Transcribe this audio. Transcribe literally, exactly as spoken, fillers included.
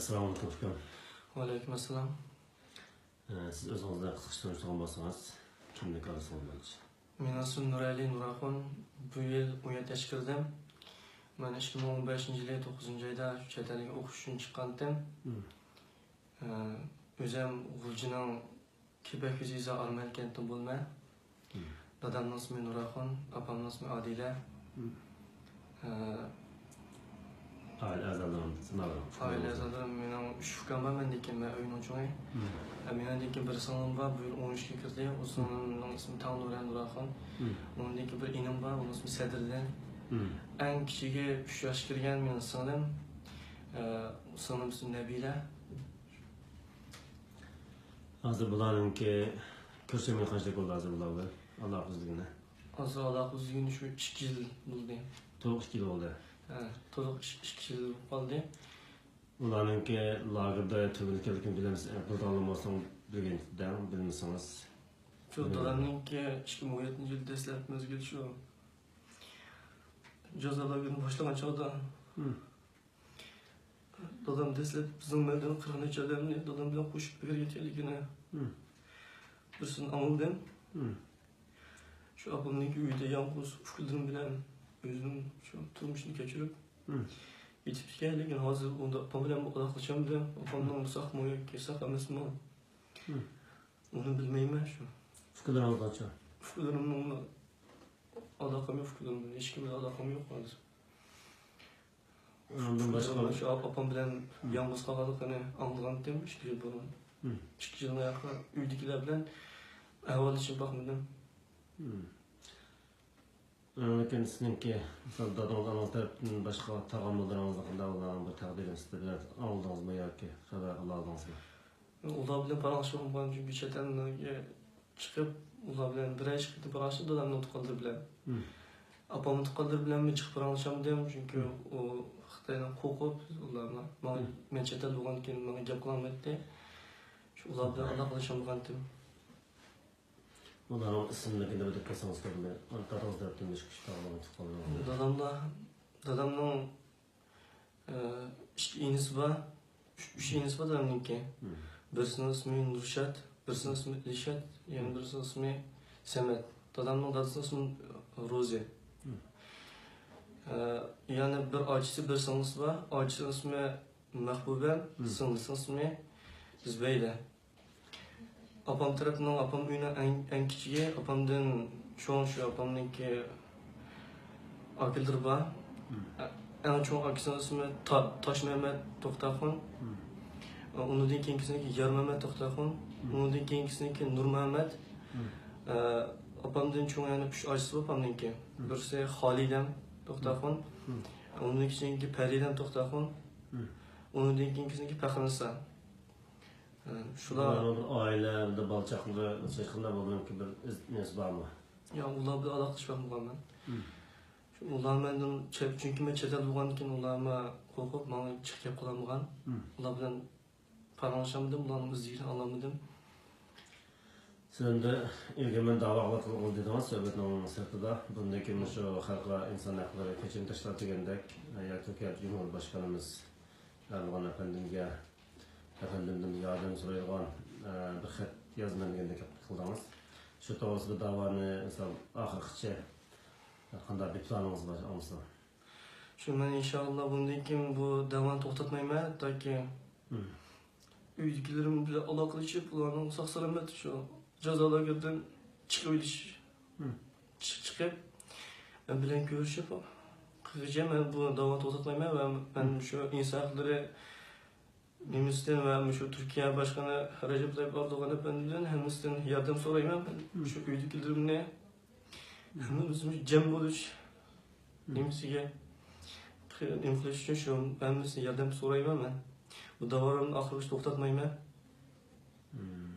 ئەسسالامۇئەلەيكۇم، ئۇكام. ۋەئەلەيكۇم ئەسسالام. ئە، سىز ئۆزىڭىزنى قىسقىچە تونۇشتۇرغان بولسىڭىز، كىملىك ئالسىڭىز بولىدۇ. مېنىڭ ئىسمىم نۇرئەلى نۇراخۇن. بۇ يىل ئون يەتتە ياشقا كىردىم. مەن ئىككى مىڭ ئون بەشىنچى يىلى توققۇزىنچى ئايدا شۇ چەت ئەلگە ئوقۇش ئۈچۈن چىققانتىم. مم. ئە، ئۆزۈم غۇلجىنىڭ كېپەك يېزا ئارمەن كەنتىدىن بولىمەن. مم. دادامنىڭ ئىسمى نۇراخۇن، ئاپامنىڭ ئىسمى ئادىلە. مم. ئە، ئائىلە ئەزالىرىڭىز نېمە؟ ئائىلە ئەزالىرىم، مېنىڭ ئۈچ ئۇكام بار، مەندىن كېيىن مەن ئۆينىڭ چوڭى. مم. ئە، مېنىڭدىن كېيىن بىر سىڭلىم بار، بۇ يىل ئون ئۈچكە كىردى. ئۇ سىڭلىمنىڭ ئىسمى تاڭنۇرە نۇراخۇن. مم. ئۇنىڭدىن كېيىن بىر ئىنىم بار، ئۇنىڭ ئىسمى سەدرىدىن. مم. ئەڭ كىچىكى ئۈچ ياشقا كىرگەن مېنىڭ سىڭلىم. ئە، سىڭلىم ئىسمى نەبىلە. ھازىر بۇلارنىڭكى كۆرۈشەلمىگىنى قانچىلىك بولدى ھازىر بۇلار بىلەن ئالاقە ئۈزۈلگىنى؟ ھازىر ئالاقە ئۈزۈلگىنى شۇ ئىككى يىل بولدى. تولۇق ئىككى يىل بولدى. ھە، تولۇق ئىش-، ئىككى يىل بولۇپ قالدى. بۇلارنىڭكى لاگېردا تۈرمىدە ئىكەنلىكىنى بىلەمسىز؟ بىلىدىغانلار بولسا بىلگەن دەڭ، بىلمىسىڭىز. شۇ دادامنىڭكى ئىككى مىڭ ئون يەتتىنچى يىل دەسلەپكى مەزگىل شۇ. جازا لاگېرىنى باشلىغان چاغدا. مم. دادام دەسلەپ بىزنىڭ مەھەللىدىن قىرىق نەچچە ئادەمنى دادام بىلەن قوشۇپ ئەكىرگەن ئىكەنلىكىنى. مم. بىرسىنى ئاڭلىدىم. مم. شۇ ئاپامنىڭكى ئۆيىدە يالغۇز ئۇكىلىرىم بىلەن ئۆزۈم شۇ تۇرمۇشنى كەچۈرۈپ مم. يېتىپتىكەن. لېكىن ھازىر ئۇندا ئاپام بىلەن ئالاقىلىشالمىدىم. ئاپامنىڭ ساقمۇ ياكى ساق ئەمەسمۇ؟ مم. ئۇنى بىلمەيمەن شۇ. ئۇكىلىرىڭىزغىچە؟ ئۇكىلىرىمنىڭ ئالاقەم يوق، ئۇكىلىرىم بىلەن ھېچكىم بىلەن ئالاقەم يوق ھازىر. ئۇنىڭدىن باشقا شۇ ئاپام بىلەن مم. يالغۇز قالغانلىقىنى ئاڭلىغانتىم ئىككى يىل بۇرۇن. مم. ئىككى يىلدىن ئاياققا ئۆيدىكىلەر بىلەن ئەھۋاللىشىپ باقمىدىم. مم. ئاندىن كېيىن سىزنىڭكى، مىسال، دادىڭىز، ئانىڭىز تەرەپتىن باشقا تاغاملىرىڭىزنىڭ قانداق بولغان بىر تەقدىرى سىزدە بىلەن ئاڭلىدىڭىزمۇ ياكى خەۋەر ئالالىدىڭىزمۇ؟ ئۇلار بىلەن پاراڭلىشىپ بولمىغان، چۈنكى چەت ئەلگە چىقىپ، ئۇلار بىلەن بىرەر ئىش قىلدىم پاراڭلاشتىم دادامنىڭ تۇغقانلىرى بىلەن. مم. ئاپامنىڭ تۇغقانلىرى بىلەنمۇ جىق پاراڭلىشالمىدىم، چۈنكى مم. ئۇ خىتايدىن قورقۇپ، ئۇلار ما-، ماڭا، مم. مەن چەت ئەلدە بولغاندىكىن ماڭا گەپ قىلالمايتتى. شۇ ئۇلار بىلەن ئالاقىلىشالمىغانتىم. ئۇلارنىڭ ئىسىملىرىنى بىلىپ قالسىڭىز بولىدۇ. دادىڭىز تەرەپتىن مۇشۇ كىشى تاغىلارنىڭ تۇغقانلىرى. داداملار، دادامنىڭ ئىككى ئىنىسى بار. ئۈچ، ئۈچ ئىنىسى بار دادامنىڭكى. مم. بىرسىنىڭ ئىسمى نۇرشات، بىرسىنىڭ ئىسمى ئىلشات، يەنە مم. بىرسىنىڭ ئىسمى سەمەت. دادامنىڭ دادىسىنىڭ ئىسمى روزى. مم. ئە، يەنە بىر ئاچىسى، بىر سىڭلىسى بار. ئاچىسىنىڭ ئىسمى مەھبۇبە، مم. سىڭلىسىنىڭ ئىسمى زۇبەيدە. ئاپام تەرەپنىڭ، ئاپام ئۆينىڭ ئەڭ، ئەڭ كىچىكى، ئاپامدىن چوڭ شۇ ئاپامنىڭكى ئاكىلىرى بار. مم. ئە-، ئەڭ چوڭ ئاكىسىنىڭ ئىسمى تا-، تاشمەمەت توختاخۇن. مم. ئۇنىڭدىن كېيىنكىسىنىڭكى يارمەمەت توختاخۇن. مم. ئۇنىڭدىن كېيىنكىسىنىڭكى نۇرمەمەت. مم. ئە، ئاپامدىن چوڭ يەنە ئۈچ ئاچىسى بار ئاپامنىڭكى. مم. بىرسى خالىدەم توختاخۇن. مم. ئۇنىڭدىن كېيىنكى پەرىدەم توختاخۇن. مم. ئۇنىڭدىن كېيىنكىسىنىڭكى پەخرىنىسا. شۇلار. بۇلارنىڭ بىر ئائىلە، بىر بالا چاقىلىرى ھېچقانداق بۇلارنىڭكى بىر ئىز-، نېمىسى بارمۇ؟ ياق، ئۇلار بىلەن ئالاقىلىشىپ باقمىغان مەن. مم. شۇ ئۇلار مەندىن چە-، چۈنكى مەن چەت ئەلدە بولغاندىكىن ئۇلارمۇ قورقۇپ ماڭا چىقىپ كەپ قالالمىغان. مم. ئۇلار بىلەن پاراڭلىشالمىدىم، ئۇلارنىڭ ئىزدىگىنى ئالالمىدىم. سىز ئەمدى ئىلگىرى مەن داۋا قىلىۋاتقان ئۇل دېدىڭىز، سۆھبەتنىڭ سىرتىدا. بۇندىن كېيىن مۇشۇ خەلقئارا ئىنسان ھەقلىرى كېچىنى تەشكىلاتى دېگەندەك، يا تۈركىيە جۇمھۇر باشقىنىمىز ئەردوغان ئەپەندىمگە، ئەپەندىمدىن ياردەم سورايدىغان، ئە، بىر خەت يازىمەن دېگەندەك قىلدىڭىز. شۇ توغرىسىدا داۋانى، مىسال، ئاخىرغىچە قانداق بىر پىلانىڭىز بار، ئاڭلىسام؟ شۇ، مەن ئىنشائاللا بۇندىن كېيىن بۇ داۋانى توختاتمايمەن، ھەتتاكى مم. ئۆيدىكىلىرىم بىلەن ئالاقىلىشىپ، ئۇلارنىڭ ساق-سالامەت شۇ جازا لاگېرىدىن چىقىۋېلىش، مم. چىق-، چىقىپ، مەن بىلەن كۆرۈشۈپ، قىلغىچە مەن بۇ داۋانى توختاتمايمەن ۋە مەن مم. شۇ ئىنسان ھەقلىرى نېمىسىدىن ۋە مۇشۇ تۈركىيە باشقىنى رەجەپ تايىپ ئەردوغان ئەپەندىدىن ھەممىسىدىن ياردەم سورايمەن. مم. شۇ ئۆيدىكىلىرىمنى ھەممىمىز جەم بولۇش مم. نېمىسىگە نېمە قىلىش ئۈچۈن شۇ ھەممىسىدىن ياردەم سورايمەن مەن. بۇ داۋانى ئاخىرغىچە توختاتمايمەن. مم.